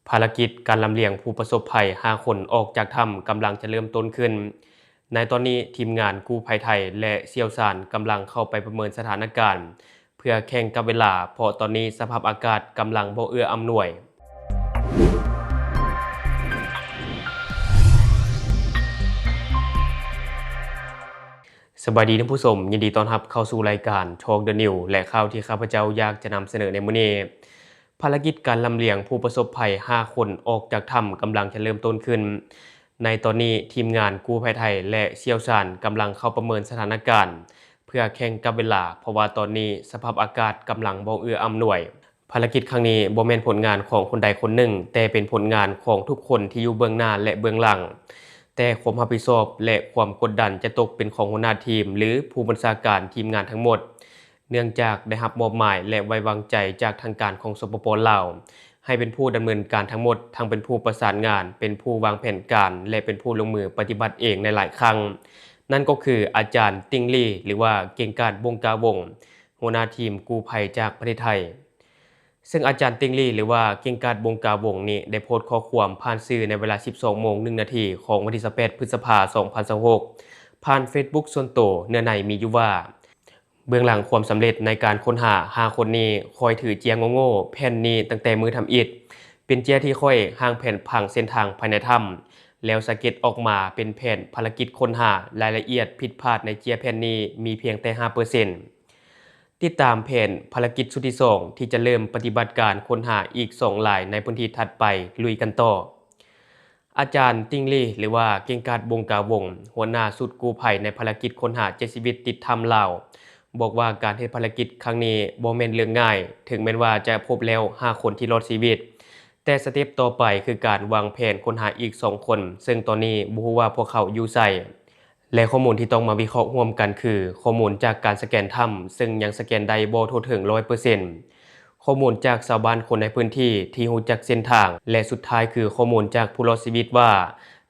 ພາລະກິດການລຳລຽງຜູ້ປະສົບໄພຫ້າຄົນອອກຈາກຖ້ຳກຳລັງຈະເລີ່ມຕົ້ນຂຶ້ນ. ໃນຕອນນີ້, ທີມງານກູ້ໄພໄທ ແລະ ຊ່ຽວຊານກຳລັງເຂົ້າໄປປະເມີນສະຖານະການ ເພື່ອແຂ່ງກັບເວລາ, ເພາະຕອນນີ້ສະພາບອາກາດກຳລັງບໍ່ເອື້ອອຳນວຍ. ສະບາຍດີທ່ານຜູ້ຊົມ, ຍິນດີຕ້ອນຮັບເຂົ້າສູ່ລາຍການ Talk the News ແລະ ຂ່າວທີ່ຂ້າພະເຈົ້າຢາກຈະນຳສະເໜີໃນມື້ນີ້. ພາລະກິດການລຳລຽງຜູ້ປະສົບໄພຫ້າຄົນອອກຈາກຖ້ຳກຳລັງຈະເລີ່ມຕົ້ນຂຶ້ນ. ໃນຕອນນີ້, ທີມງານກູ້ໄພໄທ ແລະ ຊ່ຽວຊານກຳລັງເຂົ້າປະເມີນສະຖານະການ ເພື່ອແຂ່ງກັບເວລາ, ເພາະວ່າຕອນນີ້ສະພາບອາກາດກຳລັງບໍ່ເອື້ອອຳນວຍ. ພາລະກິດຄັ້ງນີ້ບໍ່ແມ່ນຜົນງານຂອງຄົນໃດຄົນໜຶ່ງ, ແຕ່ເປັນຜົນງານຂອງທຸກຄົນທີ່ຢູ່ເບື້ອງໜ້າ ແລະ ເບື້ອງຫຼັງ. ແຕ່ຄວາມຮັບຜິດຊອບ ແລະ ຄວາມກົດດັນຈະຕົກເປັນຂອງຫົວໜ້າທີມ ຫຼື ຜູ້ບັນຊາການທີມງານທັງໝົດ, ເນື່ອງຈາກໄດ້ຮັບມອບໝາຍ ແລະ ໄວ້ວາງໃຈຈາກທາງການຂອງ ສປປ ລາວ ໃຫ້ເປັນຜູ້ດຳເນີນການທັງໝົດ, ທັງເປັນຜູ້ປະສານງານ, ເປັນຜູ້ວາງແຜນການ ແລະ ເປັນຜູ້ລົງມືປະຕິບັດເອງໃນຫຼາຍຄັ້ງ. ນັ້ນກໍຄືອາຈານຕິ່ງລີ ຫຼືວ່າ ເກັ່ງກາດ ບົງກາວົງ, ຫົວໜ້າທີມກູ້ໄພຈາກປະເທດໄທ. ເຊິ່ງອາຈານຕິ່ງລີ ຫຼືວ່າ ເກັ່ງກາດ ບົງກາວົງນີ້ ໄດ້ໂພສຂໍ້ຄວາມຜ່ານສື່ໃນເວລາສິບສອງໂມງໜຶ່ງນາທີຂອງວັນທີຊາວແປດ ພຶດສະພາ ສອງພັນຊາວຫົກ ຜ່ານເຟສບຸກສ່ວນໂຕ, ເນື້ອໃນມີຢູ່ວ່າ, ເບື້ອງຫຼັງຄວາມສຳເລັດໃນການຄົ້ນຫາຫ້າຄົນນີ້, ຂ້ອຍຖືເຈ້ຍໂງ່ໆແຜ່ນນີ້ຕັ້ງແຕ່ມື້ທຳອິດ. ເປັນເຈ້ຍທີ່ຂ້ອຍຮ່າງແຜນຜັງເສັ້ນທາງພາຍໃນຖ້ຳ, ແລ້ວສະເກັດອອກມາເປັນແຜນພາລະກິດຄົ້ນຫາ. ລາຍລະອຽດຜິດພາດໃນເຈ້ຍແຜ່ນນີ້ມີພຽງແຕ່ຫ້າເປີເຊັນ. ຕິດຕາມແຜນພາລະກິດຊຸດທີສອງ ທີ່ຈະເລີ່ມປະຕິບັດການຄົ້ນຫາອີກສອງລາຍໃນພື້ນທີ່ຖັດໄປ. ລຸຍກັນຕໍ່. ອາຈານຕິ່ງລີ ຫຼືວ່າ ເກັ່ງກາດ ບົງກາວົງ, ຫົວໜ້າຊຸດກູ້ໄພໃນພາລະກິດຄົ້ນຫາເຈັດຊີວິດຕິດຖ້ຳລາວ, ບອກວ່າການເຮັດພາລະກິດຄັ້ງນີ້ບໍ່ແມ່ນເລື່ອງງ່າຍ, ເຖິງແມ່ນວ່າຈະພົບແລ້ວຫ້າຄົນທີ່ລອດຊີວິດ, ແຕ່ສະເຕັບຕໍ່ໄປຄືການວາງແຜນຄົ້ນຫາອີກສອງຄົນ, ເຊິ່ງຕອນນີ້ບໍ່ຮູ້ວ່າພວກເຂົາຢູ່ໃສ. ແລະ ຂໍ້ມູນທີ່ຕ້ອງມາວິເຄາະຮ່ວມກັນຄື ຂໍ້ມູນຈາກການສະແກນຖ້ຳ, ເຊິ່ງຍັງສະແກນໄດ້ບໍ່ທົ່ວເຖິງຮ້ອຍເປີເຊັນ, ຂໍ້ມູນຈາກຊາວບ້ານຄົນໃນພື້ນທີ່ທີ່ຮູ້ຈັກເສັ້ນທາງ, ແລະ ສຸດທ້າຍຄືຂໍ້ມູນຈາກຜູ້ລອດຊີວິດວ່າ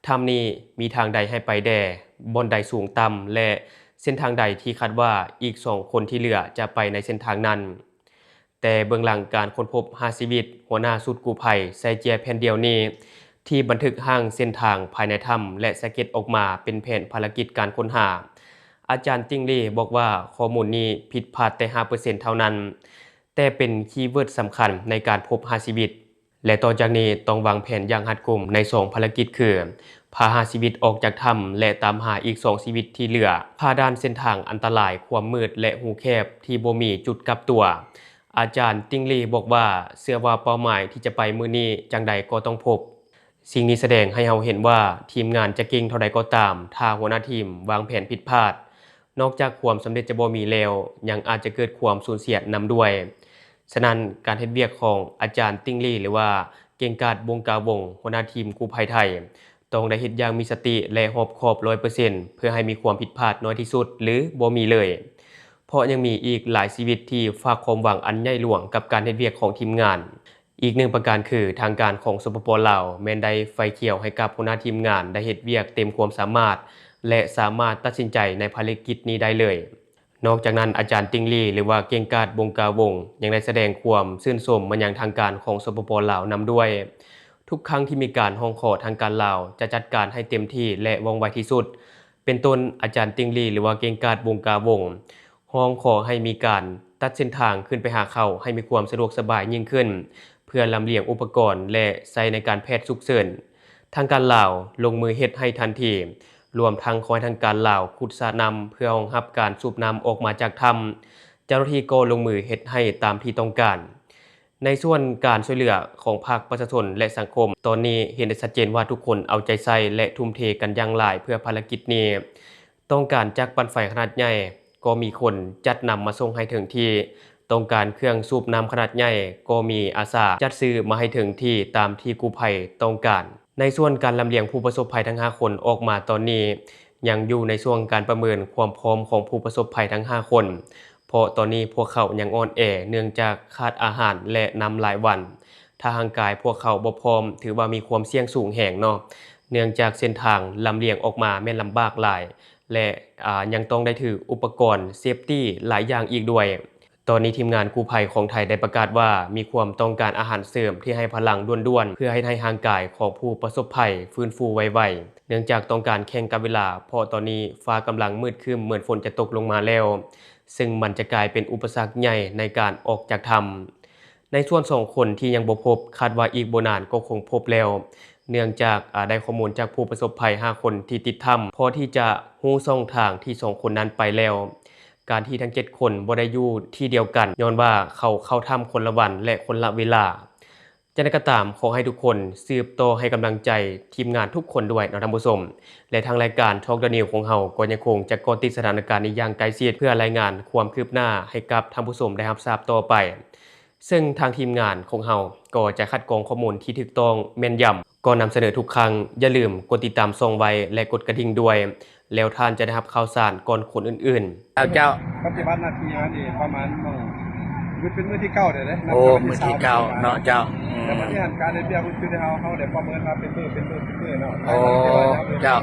ຖ້ຳນີ້ມີທາງໃດໃຫ້ໄປແດ່, ບ່ອນໃດສູງຕ່ຳ ແລະ ເສັ້ນທາງໃດທີ່ຄາດວ່າອີກສອງຄົນທີ່ເຫຼືອຈະໄປໃນເສັ້ນທາງນັ້ນ. ແຕ່ເບື້ອງຫຼັງການຄົ້ນພົບຫ້າຊີວິດ, ຫົວໜ້າຊຸດກູ້ໄພໃສ່ເຈ້ຍແຜ່ນດຽວນີ້ ທີ່ບັນທຶກຮ່າງເສັ້ນທາງພາຍໃນຖ້ຳ ແລະ ສະເກັດອອກມາເປັນແຜນພາລະກິດການຄົ້ນຫາ. ອາຈານຕິ່ງລີບອກວ່າ ຂໍ້ມູນນີ້ຜິດພາດແຕ່ຫ້າເປີເຊັນເທົ່ານັ້ນ, ແຕ່ເປັນຄີເວີດສຳຄັນໃນການພົບຫ້າຊີວິດ. ແລະ ຕໍ່ຈາກນີ້ຕ້ອງວາງແຜນຢ່າງຮັດກຸມໃນສອງພາລະກິດຄື ພາຫ້າຊີວິດອອກຈາກຖ້ຳ ແລະ ຕາມຫາອີກສອງຊີວິດທີ່ເຫຼືອ ຜ່າດ່ານເສັ້ນທາງອັນຕະລາຍ, ຄວາມມືດ ແລະ ຮູແຄບທີ່ບໍ່ມີຈຸດກັບຕົວ. ອາຈານຕິ່ງລີບອກວ່າ ເຊື່ອວ່າເປົ້າໝາຍທີ່ຈະໄປມື້ນີ້ຈັ່ງໃດກໍຕ້ອງພົບ. ສິ່ງນີ້ສະແດງໃຫ້ເຮົາເຫັນວ່າ ທີມງານຈະເກັ່ງເທົ່າໃດກໍຕາມ, ຖ້າຫົວໜ້າທີມວາງແຜນຜິດພາດ, ນອກຈາກຄວາມສຳເລັດຈະບໍ່ມີແລ້ວ, ຍັງອາດຈະເກີດຄວາມສູນເສຍນຳດ້ວຍ. ສະນັ້ນ, ການເຮັດວຽກຂອງອາຈານຕິ່ງລີ ຫຼືວ່າ ເກັ່ງກາດ ບົງກາວົງ, ຫົວໜ້າທີມກູ້ໄພໄທ, ຕ້ອງໄດ້ເຮັດຢ່າງມີສະຕິ ແລະ ຮອບຄອບຮ້ອຍເປີເຊັນ ເພື່ອໃຫ້ມີຄວາມຜິດພາດໜ້ອຍທີ່ສຸດ ຫຼື ບໍ່ມີເລີຍ. ເພາະຍັງມີອີກຫຼາຍຊີວິດທີ່ຝາກຄວາມຫວັງອັນໃຫຍ່ຫຼວງກັບການເຮັດວຽກຂອງທີມງານ. ອີກໜຶ່ງປະການຄື ທາງການຂອງ ສປປ ລາວ ແມ່ນໄດ້ໄຟຂຽວໃຫ້ກັບຫົວໜ້າທີມງານໄດ້ເຮັດວຽກເຕັມຄວາມສາມາດ ແລະ ສາມາດຕັດສິນໃຈໃນພາລະກິດນີ້ໄດ້ເລີຍ. ນອກຈາກນັ້ນ, ອາຈານຕິ່ງລີ ຫຼືວ່າ ເກັ່ງກາດ ບົງກາວົງ ຍັງໄດ້ສະແດງຄວາມຊື່ນຊົມມາຍັງທາງການຂອງ ສປປ ລາວ ນຳດ້ວຍ. ທຸກຄັ້ງທີ່ມີການຮ້ອງຂໍ, ທາງການລາວຈະຈັດການໃຫ້ເຕັມທີ່ ແລະ ວ່ອງໄວທີ່ສຸດ. ເປັນຕົ້ນ, ອາຈານຕິ່ງລີ ຫຼືວ່າ ເກັ່ງກາດ ບົງກາວົງ ຮ້ອງຂໍໃຫ້ມີການຕັດເສັ້ນທາງຂຶ້ນໄປຫາເຂົາໃຫ້ມີຄວາມສະດວກສະບາຍຍິ່ງຂຶ້ນ ເພື່ອລຳລຽງອຸປະກອນ ແລະ ໃຊ້ໃນການແພດສຸກເສີນ. ທາງການລາວລົງມືເຮັດໃຫ້ທັນທີ, ລວມທັງຂໍໃຫ້ທາງການລາວຂຸດສະນ້ຳເພື່ອຮອງຮັບການສູບນ້ຳອອກມາຈາກຖ້ຳ. ເຈົ້າໜ້າທີ່ກໍລົງມືເຮັດໃຫ້ຕາມທີ່ຕ້ອງການ. ໃນສ່ວນການຊ່ວຍເຫຼືອຂອງພາກປະຊາຊົນ ແລະ ສັງຄົມ, ຕອນນີ້ເຫັນໄດ້ຊັດເຈນວ່າທຸກຄົນເອົາໃຈໃສ່ ແລະ ທຸ່ມເທກັນຢ່າງຫຼາຍເພື່ອພາລະກິດນີ້. ຕ້ອງການຈັກປັ່ນໄຟຂະໜາດໃຫຍ່, ກໍມີຄົນຈັດນຳມາສົ່ງໃຫ້ເຖິງທີ່. ຕ້ອງການເຄື່ອງສູບນ້ຳຂະໜາດໃຫຍ່, ກໍມີອາສາຈັດຊື້ມາໃຫ້ເຖິງທີ່ຕາມທີ່ກູ້ໄພຕ້ອງການ. ໃນສ່ວນການລຳລຽງຜູ້ປະສົບໄພທັງຫ້າຄົນອອກມາຕອນນີ້, ຍັງຢູ່ໃນຊ່ວງການປະເມີນຄວາມພ້ອມຂອງຜູ້ປະສົບໄພທັງຫ້າຄົນ, ເພາະຕອນນີ້ພວກເຂົາຍັງອ່ອນແອເນື່ອງຈາກຂາດອາຫານ ແລະ ນ້ຳຫຼາຍວັນ. ຖ້າຮ່າງກາຍພວກເຂົາບໍ່ພ້ອມ, ຖືວ່າມີຄວາມສ່ຽງສູງແຮງເນາະ, ເນື່ອງຈາກເສັ້ນທາງລຳລຽງອອກມາແມ່ນລຳບາກຫຼາຍ ແລະ ອາ ຍັງຕ້ອງໄດ້ຖືອຸປະກອນເຊຟຕີ້ຫຼາຍຢ່າງອີກດ້ວຍ. ຕອນນີ້ທີມງານກູ້ໄພຂອງໄທໄດ້ປະກາດວ່າ ມີຄວາມຕ້ອງການອາຫານເສີມທີ່ໃຫ້ພະລັງດ່ວນໆ ເພື່ອເຮັດໃຫ້ຮ່າງກາຍຂອງຜູ້ປະສົບໄພຟື້ນຟູໄວໆ ເນື່ອງຈາກຕ້ອງການແຂ່ງກັບເວລາ ເພາະຕອນນີ້ຟ້າກຳລັງມືດຄຶ້ມເໝືອນຝົນຈະຕົກລົງມາແລ້ວ, ເຊິ່ງມັນຈະກາຍເປັນອຸປະສັກໃຫຍ່ໃນການອອກຈາກຖ້ຳ. ໃນສ່ວນສອງຄົນທີ່ຍັງບໍ່ພົບ, ຄາດວ່າອີກບໍ່ນານກໍຄົງພົບແລ້ວ, ເນື່ອງຈາກ, ອາ, ໄດ້ຂໍ້ມູນຈາກຜູ້ປະສົບໄພຫ້າຄົນທີ່ຕິດຖ້ຳ, ພໍທີ່ຈະຮູ້ຊ່ອງທາງທີ່ສອງຄົນນັ້ນໄປແລ້ວ. ການທີ່ທັງເຈັດຄົນບໍ່ໄດ້ຢູ່ທີ່ດຽວກັນ ຍ້ອນວ່າເຂົາເຂົ້າຖ້ຳຄົນລະວັນ ແລະ ຄົນລະເວລາ. ຈັ່ງໃດກໍຕາມ, ຂໍໃຫ້ທຸກຄົນສືບຕໍ່ໃຫ້ກຳລັງໃຈທີມງານທຸກຄົນດ້ວຍເນາະທ່ານຜູ້ຊົມ. ແລະ ທາງລາຍການ Talk the News ຂອງເຮົາກໍຍັງຄົງຈະເກາະຕິດສະຖານະການນີ້ຢ່າງໃກ້ຊິດ ເພື່ອລາຍງານຄວາມຄືບໜ້າໃຫ້ກັບທ່ານຜູ້ຊົມໄດ້ຮັບຊາບຕໍ່ໄປ. ເຊິ່ງທາງທີມງານຂອງເຮົາກໍຈະຄັດກອງຂໍ້ມູນທີ່ຖືກຕ້ອງແມ່ນຢຳ ກໍນຳສະເໜີທຸກຄັ້ງ. ຢ່າລືມກົດຕິດຕາມຊ່ອງໄວ້ ແລະ ກົດກະດິ່ງດ້ວຍ, ແລ້ວທ່ານຈະໄດ້ຮັບຂ່າວສານກ່ອນຄົນອື່ນໆ. ເຈົ້າ, ເຈົ້າ. ປະຕິບັດໜ້າທີ່ມານີ້ປະມານມື້ ມື້ ເປັນມື້ທີເກົ້າແລ້ວເດ້. ໂອ້ ມື້ທີເກົ້າເນາະ ເຈົ້າ. ອືມ ແຕ່ບັດນີ້ການເຮັດວຽກຄືເຮົາ, ເຮົາໄດ້ປະເມີນມາເປັນມື້, ເປັນມື້, ເປັນມື້ເນາະ. ໂອ້ ເຈົ້າ.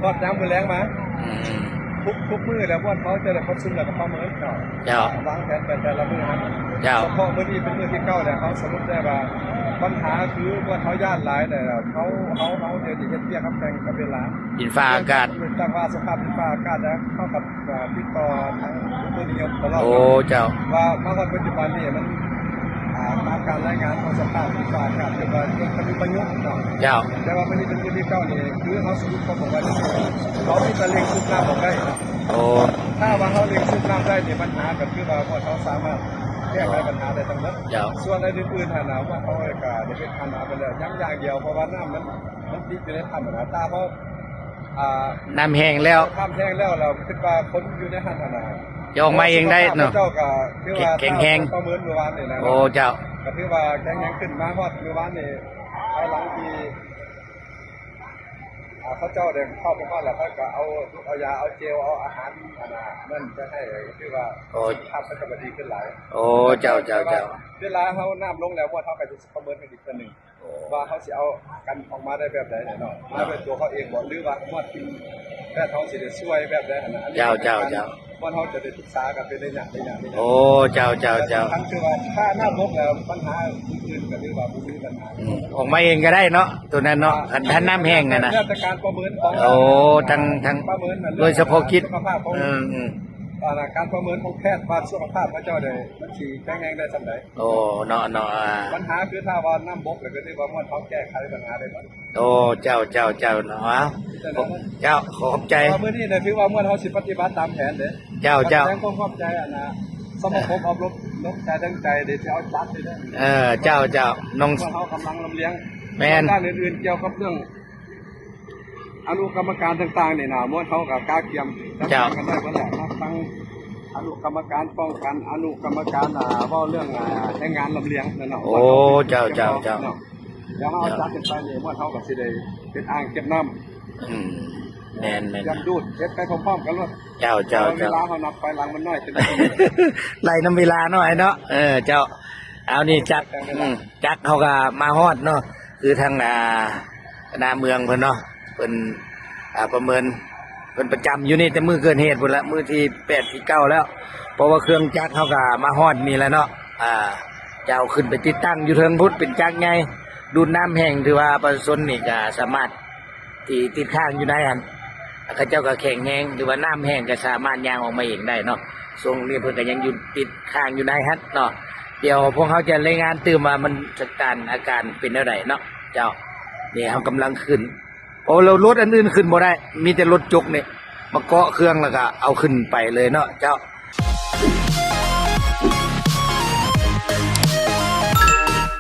ຮອດຍາມມື້ແລງມາ. ອືມ ທຸກ, ທຸກມື້ແລ້ວ ພວກເຮົາຈະໄດ້ປະຊຸມ ແລ້ວກໍປະເມີນເນາະ. ເຈົ້າ. ວາງແຜນໄປແຕ່ລະມື້ຫັ້ນ. ເຈົ້າ. ສະເພາະມື້ນີ້ເປັນມື້ທີເກົ້າແລ້ວ, ເຮົາສະຫຼຸບໄດ້ວ່າ ບັນຫາຄືພວກເຮົາຢ້ານຫຼາຍແຫຼະ, ເຮົາ, ເຮົາ, ເຮົາດຽວນີ້ເຮັດວຽກກັບແຂ່ງກັບເວລາ ດິນຟ້າອາກາດ. ເນື່ອງຈາກວ່າສະພາບດິນຟ້າອາກາດນະ, ເຮົາກໍຕິດຕໍ່ທາງອຸຕຸນິຍົມຕະຫຼອດ. ໂອ້ ເຈົ້າ. ວ່າມາຮອດປັດຈຸບັນນີ້ມັນ ອ່າ ຕາມການລາຍງານຂອງສະພາບດິນຟ້າອາກາດ ເອີ້ນວ່າເລື່ອງພາຍຸ, ພາຍຸເນາະ. ເຈົ້າ. ແຕ່ວ່າມື້ນີ້ເປັນມື້ທີເກົ້ານີ້ ຄືເຮົາສະຫຼຸບຄວາມບອກວ່າ ເຮົາມີແຕ່ເລັ່ງສູບນ້ຳອອກໄດ້ເນາະ. ໂອ້ ຖ້າວ່າເຮົາເລັ່ງສູບນ້ຳໄດ້ນີ້ ບັນຫາກໍຄືວ່າພວກເຮົາສາມາດແກ້ໄຂບັນຫາໄດ້ທັງໝົດ. ເຈົ້າ. ສ່ວນອັນອື່ນໆຫັ້ນນະ ພວກເຮົາກໍໄດ້ເຮັດຜ່ານມາໄປແລ້ວ ຍັງຢ່າງດຽວ ເພາະວ່ານ້ຳມັນ, ມັນຕິດຢູ່ໃນຖ້ຳຫັ້ນນະ. ຖ້າເຮົາ ອ່າ ນ້ຳແຫ້ງແລ້ວ, ຖ້ຳແຫ້ງແລ້ວ ແລ້ວຄິດວ່າຄົນຢູ່ໃນຫັ້ນຫັ້ນນະ ຈະອອກມາເອງໄດ້ເນາະ. ເຈົ້າກໍຖືວ່າແຂງແຮງ ປະເມີນມື້ວານນີ້ນະ. ໂອ້ ເຈົ້າ. ກໍຖືວ່າແຂງແຮງຂຶ້ນ. ມາຮອດມື້ວານນີ້ ພາຍຫຼັງທີ່ ອ່າ ເຂົາເຈົ້າໄດ້ເຂົ້າໄປຮອດແລ້ວ ເຂົາກໍເອົາ ເອົາຢາ ເອົາເຈວ ເອົາອາຫານ ອັນນັ້ນໄປໃຫ້ ກໍຖືວ່າ ໂອ້ ສະພາບເຂົາເຈົ້າກໍດີຂຶ້ນຫຼາຍ. ໂອ້ ເຈົ້າ, ເຈົ້າ, ເຈົ້າ. ເວລາເຮົານ້ຳລົງແລ້ວ ພວກເຮົາກໍຈະປະເມີນກັນອີກເທື່ອໜຶ່ງ. ໂອ້ ວ່າເຮົາຊິເອົາກັນອອກມາໄດ້ແບບໃດແຫຼະເນາະ, ມາດ້ວຍຕົວເຂົາເອງບໍ ຫຼືວ່າຮອດທີມແພດເຮົາຊິໄດ້ຊ່ວຍແບບໃດຫັ້ນນະ. ເຈົ້າ, ເຈົ້າ, ເຈົ້າ. ພວກເຮົາຈະໄດ້ສຶກສາກັນເປັນໄລຍະ, ໄລຍະ, ໄລຍະ. ໂອ້ ເຈົ້າ, ເຈົ້າ, ເຈົ້າ. ສຳຄັນຄືວ່າຖ້ານ້ຳບົກແລ້ວ ບັນຫາອື່ນໆກໍຖືວ່າບໍ່ມີບັນຫາ. ອືມ ອອກມາເອງກໍໄດ້ເນາະ ໂຕນັ້ນເນາະ. ອ່າ ຄັນຖ້ານ້ຳແຫ້ງຫັ້ນນະ. ແລ້ວແຕ່ການປະເມີນຂອງ ໂອ້ ທາງ, ທາງປະເມີນ ໂດຍສະເພາະກິດ ສຸຂະພາບຂອງ ອືມ, ອືມ. ອ່າ ການປະເມີນຂອງແພດວ່າສຸຂະພາບເຂົາເຈົ້າໄດ້ ມັນຊິແຂງແຮງໄດ້ສ່ຳໃດ. ໂອ້ ເນາະ, ເນາະ. ອ່າ ບັນຫາຄືຖ້າວ່ານ້ຳບົກແລ້ວ ກໍຖືວ່າມ່ວນເຮົາແກ້ໄຂບັນຫາໄດ້ໝົດ. ໂອ້ ເຈົ້າ, ເຈົ້າ, ເຈົ້າ ເນາະ. ເຈົ້າ, ຂອບໃຈ. ມື້ນີ້ນະ ຖືວ່າມ່ວນເຮົາຊິປະຕິບັດຕາມແຜນເດ້. ເຈົ້າ, ເຈົ້າ. ສະແດງຄວາມຂອບໃຈ ອັນນະ ສະມາຄົມອົບຮົມ ນ້ຳໃຈທັງໃຈເດ້ ຊິເອົາຈັດເດ້. ເອີ ເຈົ້າ, ເຈົ້າ. ນ້ອງ ມ່ວນເຮົາກຳລັງລຳລຽງ. ແມ່ນ. ດ້ານອື່ນໆກ່ຽວກັບເລື່ອງ ອະນຸກຳມະການຕ່າງໆນີ້ນະ ມ່ວນເຮົາກໍກະກຽມຈັດການກັນໄວ້ເບິດແລ້ວເນາະ. ທັງອະນຸກຳມະການປ້ອງກັນ, ອະນຸກຳມະການ ອ່າ ເວົ້າເລື່ອງ ອ່າ ແຮງງານລຳລຽງນັ້ນເນາະ. ໂອ້ ເຈົ້າ, ເຈົ້າ, ເຈົ້າ. ດຽວເຮົາຈັດຂຶ້ນໄປນີ້ ມ່ວນເຮົາກໍຊິໄດ້ເຮັດອ່າງເກັບນ້ຳ. ອືມ ແມ່ນ, ແມ່ນ. ຕຽມດູດ ເຮັດໄປພ້ອມໆກັນໂລດ. ເຈົ້າ, ເຈົ້າ, ເຈົ້າ. ເວລາເຮົານັບຖອຍຫຼັງມັນນ້ອຍຂຶ້ນ. ໄລ່ນຳເວລາເນາະ ອ້າຍເນາະ. ເອີ ເຈົ້າ. ເອົາ ນີ້ຈັກ ອືມ ຈັກເຮົາກໍມາຮອດເນາະ. ຄືທາງ ອ່າ ຄະນະເມືອງເພິ່ນເນາະ ເພິ່ນ ອ່າ ປະເມີນ ເພິ່ນປະຈຳຢູ່ນີ້ແຕ່ມື້ເກີດເຫດພຸ້ນລະ ມື້ທີແປດ ທີເກົ້າແລ້ວ. ເພາະວ່າເຄື່ອງຈັກເຮົາກໍມາຮອດນີ້ແລ້ວເນາະ. ອ່າ ຈະເອົາຂຶ້ນໄປຕິດຕັ້ງຢູ່ເທິງພຸ້ນ ເປັນຈັກໃຫຍ່ດູດນ້ຳແຫ້ງ ຖືວ່າປະຊາຊົນນີ້ກໍສາມາດທີ່ຕິດຄ້າງຢູ່ໃນຫັ້ນ ເຂົາເຈົ້າກໍແຂງແຮງ ຫຼືວ່ານ້ຳແຫ້ງກໍສາມາດຍ່າງອອກມາເອງໄດ້ເນາະ. ຊ່ວງນີ້ເພິ່ນກໍຍັງຢູ່ ຕິດຄ້າງຢູ່ໃນຫັ້ນເນາະ. ດຽວພວກເຮົາຈະລາຍງານຕື່ມວ່າມັນສະຖານະການເປັນແນວໃດເນາະ. ເຈົ້າ ນີ້ເຮົາກຳລັງຂຶ້ນ. ໂອ້ ແລ້ວລົດອັນອື່ນຂຶ້ນບໍ່ໄດ້ ມີແຕ່ລົດຈົກນີ້ມາເກາະເຄື່ອງ ແລ້ວກໍເອົາຂຶ້ນໄປເລີຍເນາະ. ເຈົ້າ.